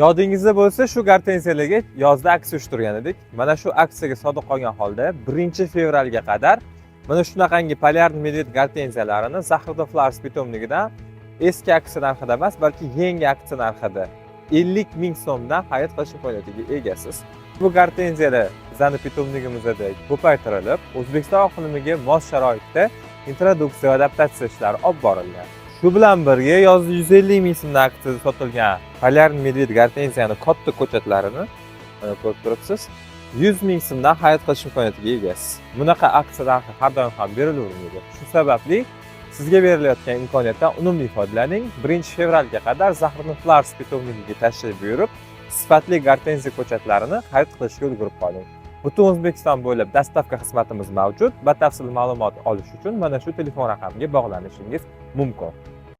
Yodingizda bo'lsa, shu gortenziyalarga yozda aksiya uyushtirgan edik. Mana shu aksiyaga sodiq qolgan holda 1-fevralga qadar mana shunaqangi полярный медведь gortenziyalarini Zahiriddin Flowers питомник idan eski aksiya narxida emas, balki yangi aksiya narxida 50 ming so'mdan xarid qilish imkoniyatiga egasiz. Bu gortenziyalar bizani питомник imizda ko'paytirilib, O'zbekiston iqlimiga mos sharoitda introduksiya va adaptatsiya ishlari olib borilgan. Shu bilan birga yozda 150 ming so'mdan aksiyada sotilgan полярный медведь gortenziyani katta ko'chatlarini mana ko'rib turibsiz. 100 ming so'mdan xarid qilish imkoniyatiga egasiz. Bunaqa aksiya narxi har doim ham berilavermaydi. Shu sababli sizga berilayotgan imkoniyatdan unumli foydalaning. 1 fevralga qadar Zahiriddin Flowers питомник iga tashrif buyurib, sifatli gortenziya ko'chatlarini xarid qilishga ulgurib qoling. Butun O'zbekiston bo'ylab доставка xizmatimiz mavjud. Batafsil ma'lumot olish uchun mana shu telefon raqamiga bog'lanishingiz mumkin.